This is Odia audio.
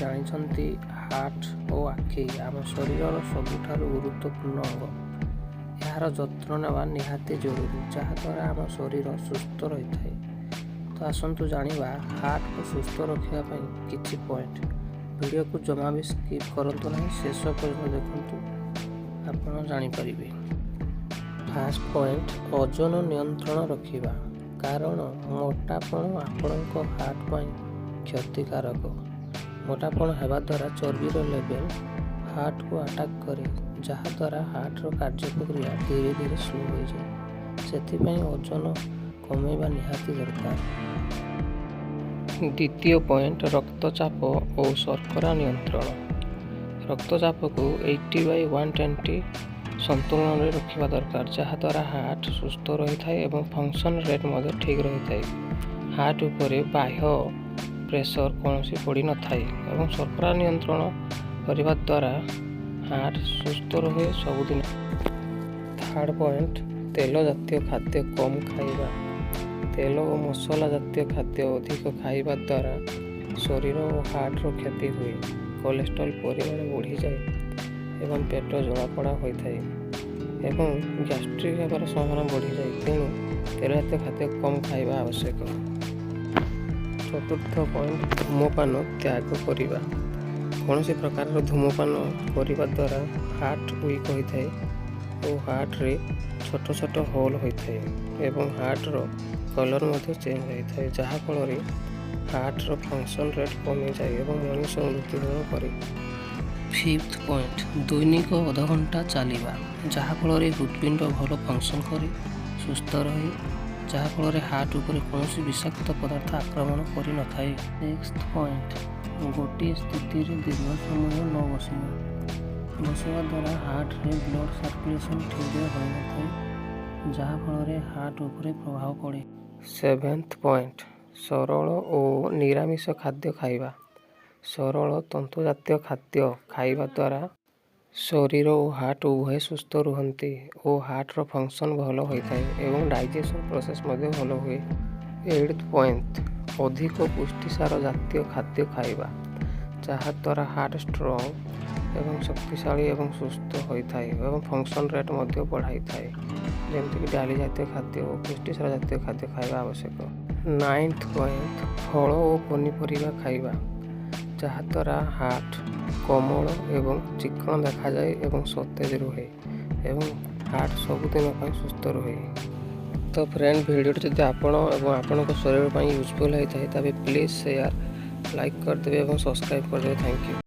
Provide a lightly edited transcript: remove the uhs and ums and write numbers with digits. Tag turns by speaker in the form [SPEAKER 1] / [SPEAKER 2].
[SPEAKER 1] ଜାଣିଛନ୍ତି, ହାର୍ଟ ଓ ଆଖି ଆମ ଶରୀରର ସବୁଠାରୁ ଗୁରୁତ୍ୱପୂର୍ଣ୍ଣ ଅଙ୍ଗ। ଏହାର ଯତ୍ନ ନେବା ନିହାତି ଜରୁରୀ, ଯାହାଦ୍ୱାରା ଆମ ଶରୀର ସୁସ୍ଥ ରହିଥାଏ। ତ ଆସନ୍ତୁ ଜାଣିବା ହାର୍ଟକୁ ସୁସ୍ଥ ରଖିବା ପାଇଁ କିଛି ପଏଣ୍ଟ। ଭିଡ଼ିଓକୁ ଜମା ବି ସ୍କିପ୍ କରନ୍ତୁ ନାହିଁ, ଶେଷ ପର୍ଯ୍ୟନ୍ତ ଦେଖନ୍ତୁ, ଆପଣ ଜାଣିପାରିବେ। ଫାଷ୍ଟ ପଏଣ୍ଟ, ଓଜନ ନିୟନ୍ତ୍ରଣ ରଖିବା, କାରଣ ମୋଟାପଣ ଆପଣଙ୍କ ହାର୍ଟ ପାଇଁ କ୍ଷତିକାରକ। ମୋଟାପଣ ହେବା ଦ୍ୱାରା ଚର୍ବିର ଲେଭେଲ ହାର୍ଟକୁ ଆଟାକ୍ କରେ, ଯାହାଦ୍ୱାରା ହାର୍ଟର କାର୍ଯ୍ୟ ପ୍ରକ୍ରିୟା ଧୀରେ ଧୀରେ ସ୍ଲୋ ହୋଇଯାଏ। ସେଥିପାଇଁ ଓଜନ କମାଇବା ନିହାତି ଦରକାର। ଦ୍ୱିତୀୟ ପଏଣ୍ଟ, ରକ୍ତଚାପ ଓ ଶର୍କରା ନିୟନ୍ତ୍ରଣ। ରକ୍ତଚାପକୁ 80/120 ସନ୍ତୁଳନରେ ରଖିବା ଦରକାର, ଯାହାଦ୍ୱାରା ହାର୍ଟ ସୁସ୍ଥ ରହିଥାଏ ଏବଂ ଫଙ୍କସନ୍ ରେଟ୍ ମଧ୍ୟ ଠିକ୍ ରହିଥାଏ। ହାର୍ଟ ଉପରେ ବାହ୍ୟ ପ୍ରେସର କୌଣସି ପଡ଼ିନଥାଏ ଏବଂ ଶର୍କରା ନିୟନ୍ତ୍ରଣ କରିବା ଦ୍ୱାରା ହାର୍ଟ ସୁସ୍ଥ ରୁହେ ସବୁଦିନ। ଥାର୍ଡ଼ ପଏଣ୍ଟ, ତେଲ ଜାତୀୟ ଖାଦ୍ୟ କମ୍ ଖାଇବା। ତେଲ ଓ ମସଲା ଜାତୀୟ ଖାଦ୍ୟ ଅଧିକ ଖାଇବା ଦ୍ୱାରା ଶରୀର ଓ ହାର୍ଟର କ୍ଷତି ହୁଏ। କୋଲେଷ୍ଟ୍ରଲ୍ ପରିମାଣ ବଢ଼ିଯାଏ ଏବଂ ପେଟ ଜଳାପୋଡ଼ା ହୋଇଥାଏ ଏବଂ ଗ୍ୟାଷ୍ଟ୍ରିକ୍ ହେବାର ସମ୍ଭାବନା ବଢ଼ିଯାଏ। ତେଣୁ ତେଲ ଜାତୀୟ ଖାଦ୍ୟ କମ୍ ଖାଇବା ଆବଶ୍ୟକ। ଚତୁର୍ଥ ପଏଣ୍ଟ, ଧୂମପାନ ତ୍ୟାଗ କରିବା। କୌଣସି ପ୍ରକାରର ଧୂମପାନ କରିବା ଦ୍ୱାରା ହାର୍ଟ ୱିକ୍ ହୋଇଥାଏ ଓ ହାର୍ଟରେ ଛୋଟ ଛୋଟ ହୋଲ୍ ହୋଇଥାଏ ଏବଂ ହାର୍ଟର କଲର୍ ମଧ୍ୟ ଚେଞ୍ଜ ହୋଇଥାଏ, ଯାହାଫଳରେ ହାର୍ଟର ଫଙ୍କସନ୍ ରେଟ୍ କମିଯାଏ ଏବଂ ମଣିଷ ମୃତ୍ୟୁବରଣ କରେ। ଫିଫ୍ଥ ପଏଣ୍ଟ, ଦୈନିକ ଅଧଘଣ୍ଟା ଚାଲିବା, ଯାହାଫଳରେ ହୃତ୍ପିଣ୍ଡ ଭଲ ଫଙ୍କସନ୍ କରେ, ସୁସ୍ଥ ରହେ, ଯାହାଫଳରେ ହାର୍ଟ ଉପରେ କୌଣସି ବିଷାକ୍ତ ପଦାର୍ଥ ଆକ୍ରମଣ କରିନଥାଏ। ସିକ୍ସଥ ପଏଣ୍ଟ, ଗୋଟିଏ ସ୍ଥିତିରେ ଦୀର୍ଘ ସମୟ ନ ବସିବା। ବସିବା ଦ୍ୱାରା ହାର୍ଟରେ ବ୍ଲଡ଼ ସାର୍କୁଲେସନ୍ ଠିକ୍ରେ ହୋଇନଥାଏ, ଯାହାଫଳରେ ହାର୍ଟ ଉପରେ ପ୍ରଭାବ ପଡ଼େ। ସେଭେନ୍ଥ ପଏଣ୍ଟ, ସରଳ ଓ ନିରାମିଷ ଖାଦ୍ୟ ଖାଇବା। ସରଳ ତନ୍ତୁ ଜାତୀୟ ଖାଦ୍ୟ ଖାଇବା ଦ୍ୱାରା ଶରୀର ଓ ହାର୍ଟ ଉଭୟ ସୁସ୍ଥ ରୁହନ୍ତି ଓ ହାର୍ଟର ଫଙ୍କସନ୍ ଭଲ ହୋଇଥାଏ ଏବଂ ଡାଇଜେସନ୍ ପ୍ରୋସେସ୍ ମଧ୍ୟ ଭଲ ହୁଏ। ଏଇଟ୍ଥ ପଏଣ୍ଟ, ଅଧିକ ପୁଷ୍ଟିସାର ଜାତୀୟ ଖାଦ୍ୟ ଖାଇବା, ଯାହାଦ୍ୱାରା ହାର୍ଟ ଷ୍ଟ୍ରଙ୍ଗ ଏବଂ ଶକ୍ତିଶାଳୀ ଏବଂ ସୁସ୍ଥ ହୋଇଥାଏ ଏବଂ ଫଙ୍କସନ୍ ରେଟ୍ ମଧ୍ୟ ବଢ଼ାଇଥାଏ। ଯେମିତିକି ଡାଲି ଜାତୀୟ ଖାଦ୍ୟ ଓ ପୁଷ୍ଟିସାର ଜାତୀୟ ଖାଦ୍ୟ ଖାଇବା ଆବଶ୍ୟକ। ନାଇନ୍ଥ ପଏଣ୍ଟ, ଫଳ ଓ ପନିପରିବା ଖାଇବା, ଯାହାଦ୍ୱାରା ହାର୍ଟ କୋମଳ ଏବଂ ଚିକ୍କଣ ଦେଖାଯାଏ ଏବଂ ସତେଜ ରୁହେ ଏବଂ ହାର୍ଟ ସବୁଦିନ ପାଇଁ ସୁସ୍ଥ ରୁହେ। ତ ଫ୍ରେଣ୍ଡ, ଭିଡ଼ିଓଟି ଯଦି ଆପଣ ଏବଂ ଆପଣଙ୍କ ଶରୀର ପାଇଁ ୟୁଜଫୁଲ୍ ହୋଇଥାଏ, ତେବେ ପ୍ଲିଜ୍ ସେୟାର, ଲାଇକ୍ କରିଦେବେ ଏବଂ ସବସ୍କ୍ରାଇବ୍ କରିଦେବେ। Thank you.